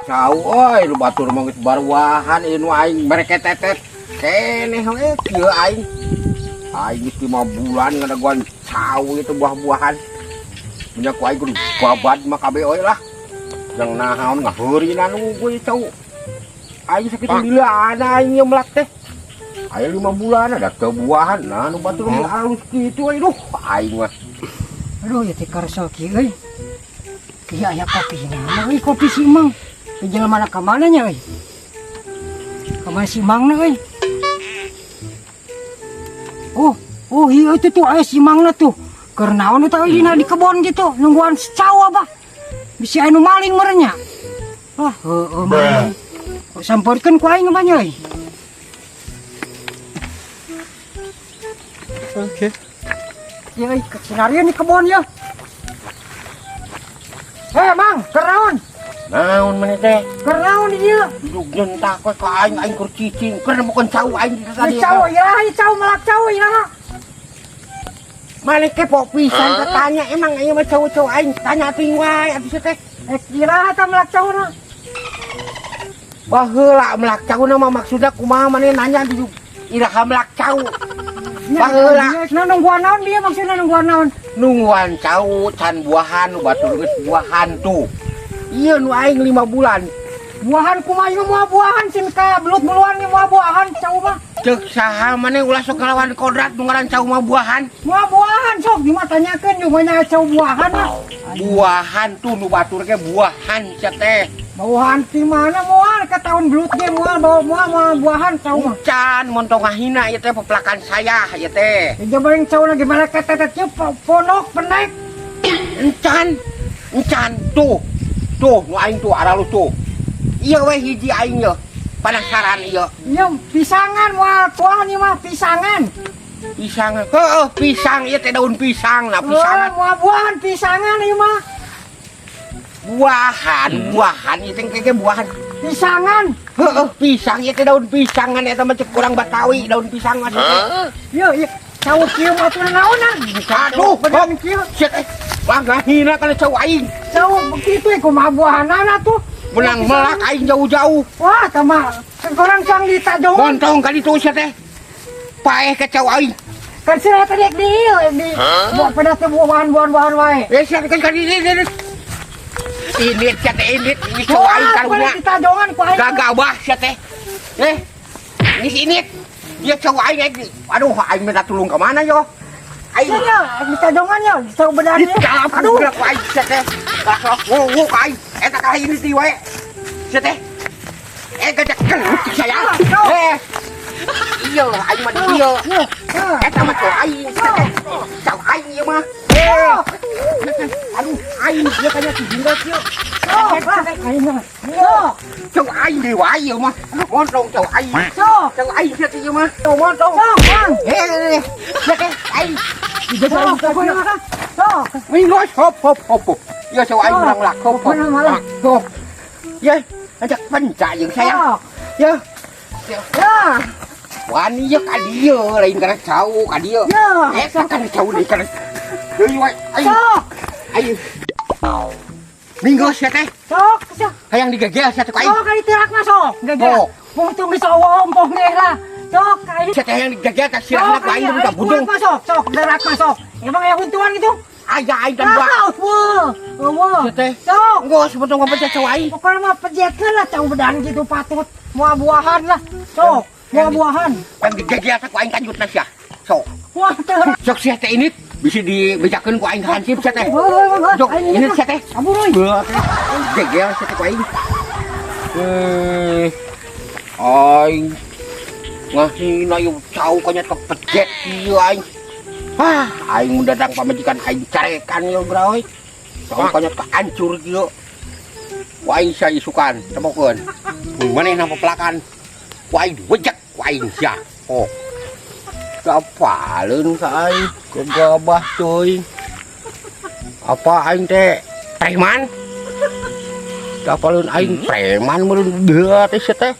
Cau euy, lu batur mah geus baruahan ieu nu aing mereka tetet keneh we kieu aing. Aing geus 5 bulan ngadaguan cau itu buah-buahan. Punya ku aing kudu babad mah kabeh euy lah. Jang naon ngaheurinan gue cau. Aing sakitu lila aing ieu melak teh. Aya 5 bulan ada kebuahan, nah nu batur mah halus kitu euy, duh aing mah. Aduh, ya teh karsa kieu euy. Kieu aya kopi na euy, kopi si Mang. Di jalan mana ka mana nya euy? Ka mana si Mang na euy? Oh, oh iya itu tuh aya si Mang na tuh. Keur naon eta euy dina di kebon gitu, nungguan cau apa? Bisi anu maling meureun nya. Wah, heueuh mah. Sampeurkeun ku aing mah nya euy. Oke. Ya, euy, sinario di kebon ya. Hei, Mang, keur naon? Naon maneh teh? Keur naon di dieu? Duduk nyentak we ka aing, aing keur cicing. Keur bukan cau aing di tadi. Cau, ya, cau melak cau ya. Maneh kepo pisan tanya emang ieu mah cau-cau aing tanya teuing wae atuh teh. Eh, kira eta melak cau na. Baheula melak cau na mah maksudna kumaha maneh nanya di iraha melak cau. Baheula. Nah, nungguan naon dia maksudna nungguan naon? Nungguan cau can buahan nu batur geus buahan tuh. Ieu nu aing 5 bulan. Buahan kumaha ieu moal buahan sin ka belut-beluan ieu moal buahan cau mah. Ceuk saha maneh ulah sok ngalawan kodrat nu ngaran cau mah buahan. Moal buahan sok di mah tanyakeun jeung banyak cau buahan mah. Buahan tuh nu batur ge buahan sia teh. Buahan di mana moal ka tahun belut ge moal bawa moal moal buahan cau mah. Can montong ngahina ieu teh pepelakan saya ieu teh. Ya jabarin cau lagi mana kata teh ponok penek. Encan. Encan tuh. Tuh nu aing tuh aralus tuh. Ieu we hiji aing ye. Penasaran ieu. Ieu pisangan moal tuang ieu mah pisangan. Pisang. Heeh, pisang ieu teh daun pisang nah pisangan. Moal buahan pisangan ieu mah. Buahan, buahan ieu teh keke buahan. Pisangan. Heeh, pisang ieu teh daun pisangan eta mah cek kurang Batawi daun pisang mah teh. Ieu ieu cau kieu mah atuh naonan. Aduh, bedan kieu. Sia teh. Wah, ngahina kana cau aing. Cau begitu ya kumaha buahanana tuh. Menang melak aing jauh-jauh. Wah, tama kurang sang di tajongan. Montong kali tuh sia teh. Paeh ke cau aing. Kan sia tadi di ieu di buah pedas teh buahan-buahan wae. Eh sia kan kali ini. Ini sia teh ini cau aing karunya. Di tajongan ku aing. Gagabah sia teh. Eh. Ini si init. Dia cau aing aing. Aduh, aing minta tulung ke mana yo? Aing. Iya, di tajongan yo, cau bedan Di dalam Aduh. Aduh, ku aing sia teh. Lah wo aing. Eta kalah ini ti wae. Sia teh. Eh gajah gelut saya. Eh. Iya, aing mah di dieu. Eta mah cau aing sia teh. Cau aing ieu mah. Eh. Aduh, aing ieu kanya ti jingga kieu. Aing mah. Cau aing deui wae ieu mah. Montong cau aing. Sok. Cau aing sia teh ieu mah. Montong. Sok, Bang. Eh, sia teh aing. Sok, sok. Minggu hop hop hop. Ya cau aing menang lah hop hop. Hop. Ya, ajak pencak jeung saya. Ya. Ya. Wani ya ka dieu lain kana cau ka dieu. Ya. Eta kana cau deui kana. Deui wae aing. Sok. Aing. Minggu sia teh. Sok, sok. Hayang digegel sia teh ku aing. Sok kali tirak mah sok. Gegel. Untung geus ompong ge lah. Sok aing. Sia teh hayang digegel ka sirahna ku aing ka budung. Sok, sok, gerak masuk. Emang aya huntuan gitu? Aya aing dan buah. Wah, wah. Sia teh. Sok. Geus untung ngapejet cau aing. Pokoknya mah pejetkeun lah cau bedan gitu patut. Buah-buahan lah. Sok, buah-buahan. Kan digegel ku aing kanjutna sia. Sok. Wah, teh. Sok sia teh ini bisa dibejakeun ku aing ka hansip sia teh. Sok ini sia teh. Kabur euy. Gegel sia teh ku aing. Aing ngahina ieu cau kanya kepejet ieu aing. Ah, aing mun datang pamajikan aing carekan ieu bro euy. Cau kanya kehancur kieu. Ku aing sia isukan, temokeun. Mun manehna pepelakan. Ku aing wejek ku aing sia. Oh. Kapaleun ka aing, kegabah teuing. Apa aing teh preman? Kapaleun aing preman meureun deua teh sia teh.